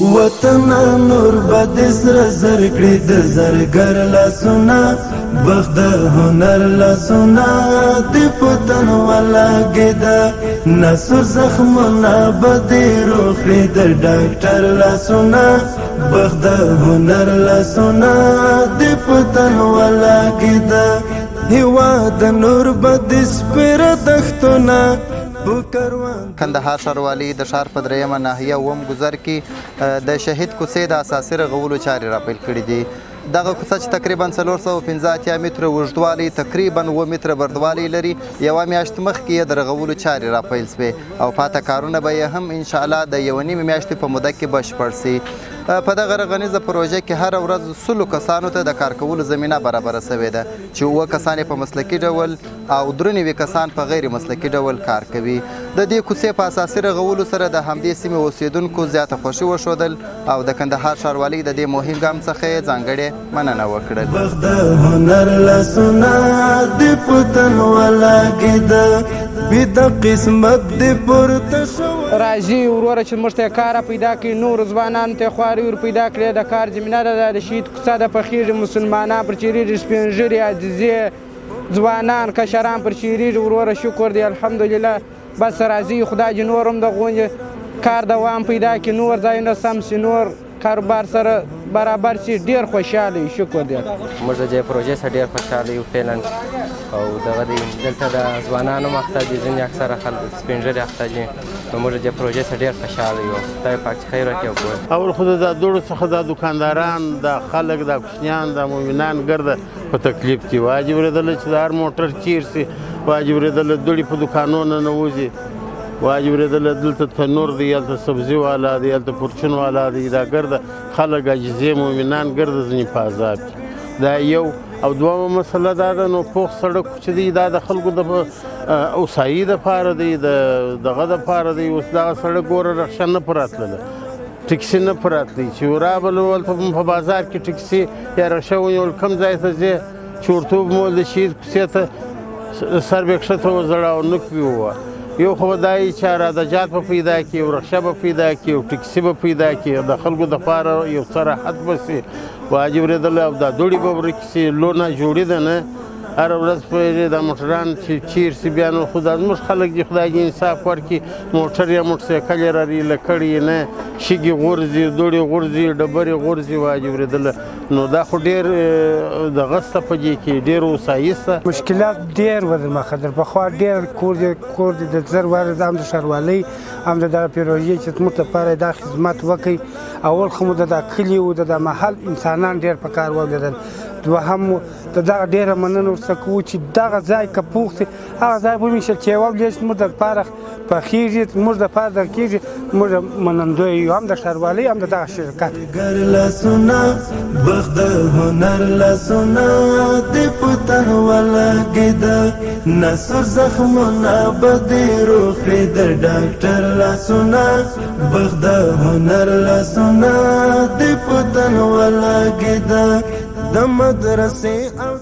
وطن نور به د سره زر کړي د زرګر لاسونه، بخت د هنر لاسونه د پتن ولګېده. نسور زخمونه به دې روغ کړي د ډاکټر لاسونه، بخت د هنر لاسونه د پتن ولګېده. هېواد نور به د سپېره دښتونه. کندهار ښاروالي د ښار په درېیمه ناحیه اووم ګذر کې د شهید کوڅې د اساسي رغولو چارې راپیل کړې دي. دغه کوڅه چې تقریبا 485 متره اوږدوالی، تقریبا 7 متره بردوالی لري، یوه میاشت مخکې یې د رغولو چارې راپیل شوې او پاته کارونه به یې هم انشاءالله د یوه نیمې میاشتې په موده کې بشپړ شي. په دغه رغنیزه پروژه کې هره ورځ 100 کسانو ته د کار کولو زمینه برابره شوې ده چې 7 کسان یې په مسلکي ډول او 93 کسان په غیر مسلکي ډول کار کوي. د دې کوڅې په اساسي رغولو سره د همدې سیمې اوسېدونکو زیاته خوښي وښودل او د کندهار ښاروالۍ د دې مهم ګام څخه یې ځانګړې مننه وکړل. بخت د هنر لاسونه د پتن ولګېده، بیده قسمت دې پورته شو. راځي وروره چې موږ ته کار پیدا کړي، نور ځوانانو ته خواري ور پیدا کړي، د کار زمینه ده. د شهید کوڅه ده، پخېږي مسلمانان پر چېرېږي، سپین ږیري، عاجزې، ځوانان، کشران پر چېرېږي. وروره شکر دی الحمدلله. بس راځي خدای دې نور هم د غونډې کار دوام پیدا کړي، نور ځایونه سم سي، نور کاروبار سره برابر سي. ډېر خوشحاله یو، شکر دی. موږ د دې پروژې څخه ډېر خوشحاله یو فعلا، او دغه دی دلته د ځوانانو هم اخته دي، ځینې اکثره خلک سپین ږیري اخته دي، نو موږ د دې پروژې څخه ډېر خوشحاله یو. خدای پاک چې خیر ورکړي او پوه. اول خو د دوړو څخه دا دکانداران، دا خلک، دا کوچنیان، دا مؤمنان ګرده په تکلیف دي. واجب ورېدله چې د هر موټر چیر سي، واجب ورېدله دوړې په دوکانو ننوځي، واجب ورېدله دلته تنور دی، هلته سبزي والا دی، هلته پرچون والا دی. دا ګرده خلک عاجزې مؤمنان ګرده ځینې په عذاب دي. دا یو. او دوهمه مسله دا ده، نو پوخ سړک چې دی دا د خلکو د اوسایي دپاره دی، د دغه دپاره دی. اوس دغه سړک ګوره رخشه نه پر راتلله، ټکسي نه پر راتلی، چې ورابلو هلته په بازار کې ټکسي یا رخشه ونیول، کوم ځای ته ځې چې ورته ومول د شهید کوڅې ته سر به یې کښته وځړاوه، نوک به یې ووه. یو خو به دا وي چې عراده جات به پیدا کړي، یو رخشه به پیدا کړي، یو ټکسي به پیدا کړي، د خلکو دپاره یو څه راحت به سي. واجب ورېدلی او دا دوړې به ورکې سي. لونه جوړي ده نه هره ورځ پوهېږې دا موټران چې چیر سي، بیا نو خو دا زموږ خلک دي، خدای دې انصاف ورکړي، موټر یا موټرسایکل یې راریله کړي نه، شګې غورځي، دوړې غورځي، ډبرې غورځي. واجب ورېدله نو دا خو ډېر دغه سته په دې کې، ډېر هوسایي سته. مشکلات ډېر وه در مخه، در پخوا ډېر کور دی، کور دی د زر واره هم د ښاروالۍ هم د دغه پروژې چې زموږ لپاره دا خدمت وکړي. اول خو مو د دا کلي و د دا محل انسانان ډېر په کار ولېدل. دوهم د دغه ډېره مننه ورڅخه کوو چې دغه ځای که پوخ سي، هغه ځای ومیشل چې یوه ورځ موږ دپاره پخېږي، موږ دپاره در کېږي. موږ منندوی یو هم د ښاروالۍ هم د دغه شرکت. ګر لاسونه بخت د هنر لاسونه د پتن ولګېده، نسور زخمونه به دې روغ کړي د ډاکټر لاسونه، بخت د هنر لاسونه د پتن ولګېده، د مدرسې او